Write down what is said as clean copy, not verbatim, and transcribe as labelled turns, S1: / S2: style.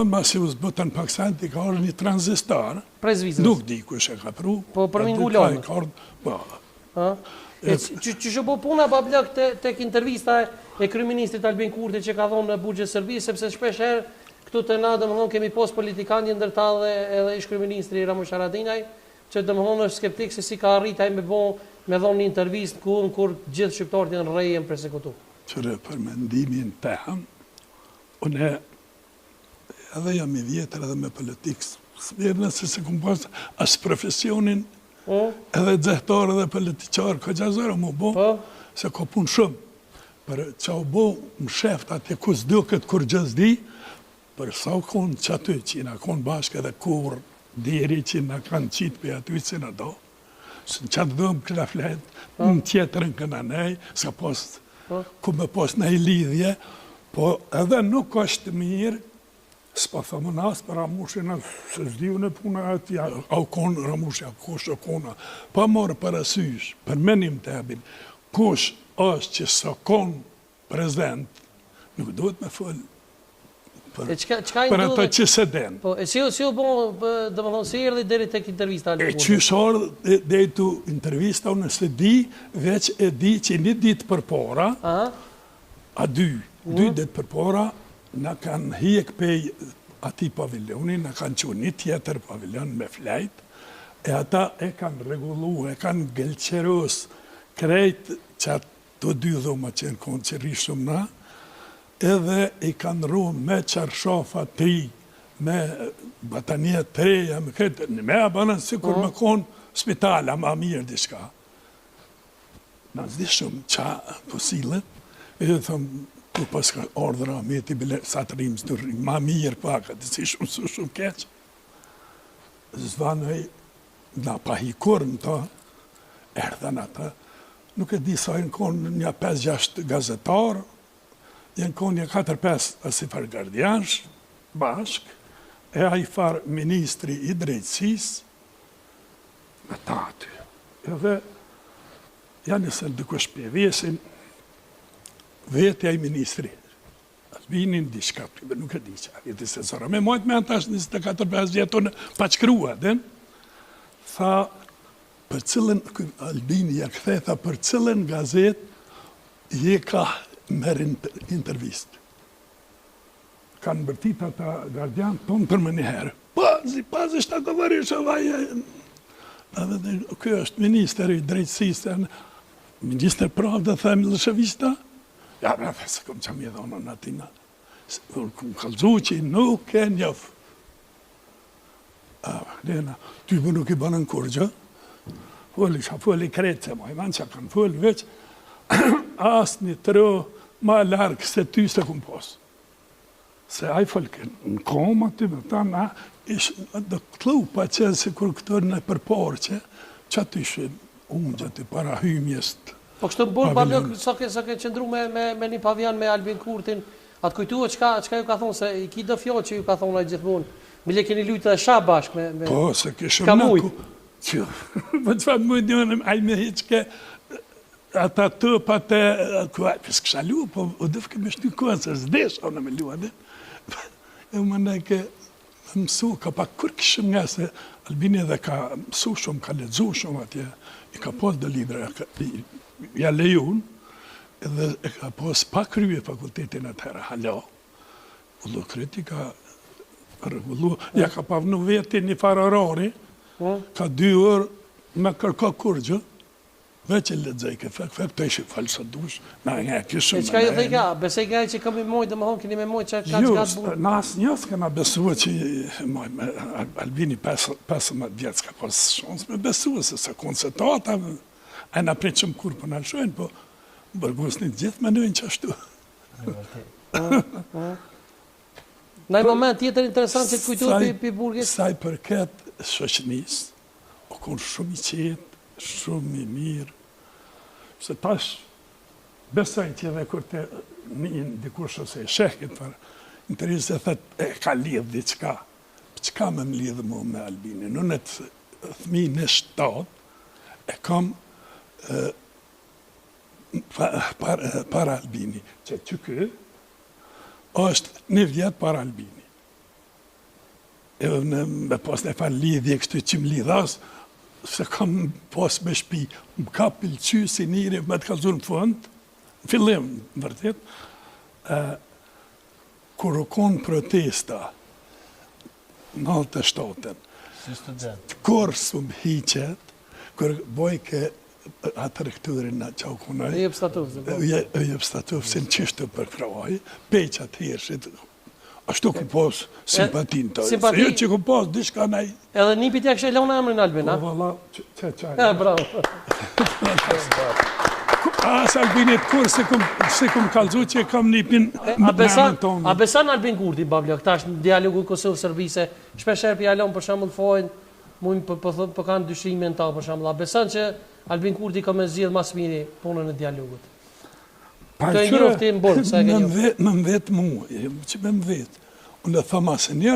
S1: Masi u zbutën pak sent, i ka ardhë një tranzistor.
S2: Prej Zvicrës.
S1: Nuk di kush e ka pru.
S2: Po, për mi ngu lajme.
S1: Ka ardhë, po.
S2: E, qysh u bo puna, Bablok, te, tek intervista e kryeministrit Albin Kurti që ka dhonë në burgjet e Serbisë, sepse shpesh herë këtu te na, domethënë, kemi pos politikan një ndër ta dhe edhe ish kryeministri Ramush Haradinaj, që domethënë është skeptik se si ka arrit ai me bo, me dhonë një intervistë në kohën kur gjithë shqiptarët janë rreh, janë persekutu.
S1: Qyre për mendimin tem, unë edhe jam i vjetër edhe me politikë s'merrna se s'e kom pas as profesionin po. edhe xehtar edhe politiqar ka gjazore m'u bo po. se ka punë shumë për ça u bo msheft atje ku s'duket kurgjë s'di për sa u konë qaty që jena konë bashkë edhe kur deri që na kanë qitë prej aty që na do Se në qatë dhomë kena flet, po. në tjetrën kena nej, s'ka pas, po. ku me pas naj lidhje, po edhe nuk është mirë, s'po thom unë as për Ramushin, se s'di unë puna e tij, a u konë Ramushi, a kush u konë, pa marrë parasysh, për menim temin, kush është që s'o konë prezent, nuk duhet me fol për,
S2: e çka, çka
S1: për ato që s'e din.
S2: Po, e si, si u bo, domethënë, si erdhi deri tek intervista
S1: E qysh erdhi deri te intervista, unë s'e di, veç e di që një ditë përpara, a dy, dy mm. ditë përpara, na kanë hjek pej atij paviljoni, na kanë çu një tjetër paviljon me flejt, e ata e kanë rregullu, e kanë gëlqeros krejt qatë Të dy dhomat që janë konë që rrishëm na, edhe i kanë ndrru me çarshafa të ri, me batanije të reja, me krejt, me e banën sikur me konë spital, a ma mirë diçka. Na s'di shumë ça po sillet, edhe thëmë, ku paska ardhë rahmeti, bile, sa të rrimë, s'të rrimë, ma mirë pak, atë si shumë, shumë, shumë keq. Zvanoj, na pa hi kurrë në ta, erdhën ata, nuk e di sa janë konë një 5-6 gazetarë, janë konë një 4-5 asi farë gardiansh, bashkë, e ai farë ministri i drejtësisë, me ta aty. Edhe janë nisën dikush p'e vesin, veti ai ministri, Albinin diçka, nuk e di ça, vjeti se zora. Me majtë me tash 24-5 vjetë unë pa qkrua, din? Tha, për cilën, Albini ja kthe, tha, për cilën gazetë je ka merr intervistë. Kanë bërtit ata gardian, tonë për më njëherë. Pazi, pazi, shta govoriš, ovaj, edhe dhe, ky është ministër i drejtësisë, ministër pravde, tha Millosheviq, tha, Ja, bre, tha, s'e kom ça me i dhonë unë atina. Unë kum kallzu që nuk e njof. A, lena, ty më nuk i banën kurgjë. Foli, qa foli krejt, se maj men që kanë folë, veç, as një tro ma largë se ty s'e kum pas. Se ai folke në komë aty me ta na ish do kllupa që sikur këto nëpër parqe, që aty ishin ungj aty para hymjes të
S2: Po kështu në burg Bablok sa ke sa ke qëndru me me me një pavion me Albin Kurtin, a të kujtohet çka çka ju ka thonë se i ki do fjalë që ju ka thonë ai gjithmonë. Bile keni luajtur edhe shah bashkë me me
S1: Po, se kishim
S2: S'ka
S1: na
S2: mujt.
S1: ku Që, po çfarë mujt një ai me hiçke Ata topat e ku ai s'kisha lu, po u dëfke me shty kohën se s'desha unë me lu atë. E u mendoj ke me mësu, ka pak kur kishim nga se Albini edhe ka mësu shumë, ka lexu shumë atje, i ka pas do libra, ka, i, ja lejun, edhe e ka pas pa krye fakultetin atëherë, hala. U krejt i ka rregullu, ja ka pa vnu veti një farë orari, po. ka dy orë me kërko kurgjë, Veç e lexojke fek fek të ishin fal sa dush, na nga e kishim.
S2: E çka ju thojka, besojka ai që kam me mojt, domethënë keni me mojt që ka
S1: jo, çka të Na asnjë s'kena besua që moj me Albini 15 vjet s'ka pas shans me besua se s'ka konë se tata, ai na pritshëm kur po na lëshojnë, po burgosnit gjithë menojnë qashtu.
S2: Naj moment tjetër interesant që të kujtohet pi, pi burgit?
S1: Sa i përket shoqënisë, U konë shumë i qetë, shumë i mirë, se tash besoj që edhe kur të nin dikush ose e sheh këtë farë interviste thot e ka lidh diçka. Çka me më lidhë mu me Albinin? Unë të fëmijën e shtatë e kam para Albini, që që ky është një vjet para Albini. Edhe në, me pas një farë lidhje kështu që më lidh as, se kam pas me shpi, më ka pëlqy si njeri me të kallzu në fund, në fillim, në vërtet, e, kur u konë protesta, 97-ën,
S2: Si student.
S1: Kur s'um hiqet, kur bojke atë rektorin që u konaj,
S2: Ejup Statovci, po.
S1: Ejup Statovcin qishtu përkrahi, pej qatëhershit, ashtu ku pas simpatin të.
S2: Simpati...
S1: Se jo që ku pas, diçka naj...
S2: Edhe nipit ja kishe lënë emrin Albin, a?
S1: Po, valla, që që që...
S2: E, bravo.
S1: As Albinit kur se kum, se kum kallzu që kam nipin
S2: A besan, a besan Albin Kurti, Bablok, tash në dialogu Kosovë-Serbi se, shpesh herë p'ja lon për shembull fajin, mujnë po, po, po, po kanë dyshime në ta për shembull. A besan që Albin Kurti ka me zgjidh ma s'miri punën e dialogut?
S1: Pa
S2: Të e njofti në burg, sa e ke
S1: Me
S2: njofti.
S1: më vet, me më vet mu, që me më vet. Unë e thëma se një.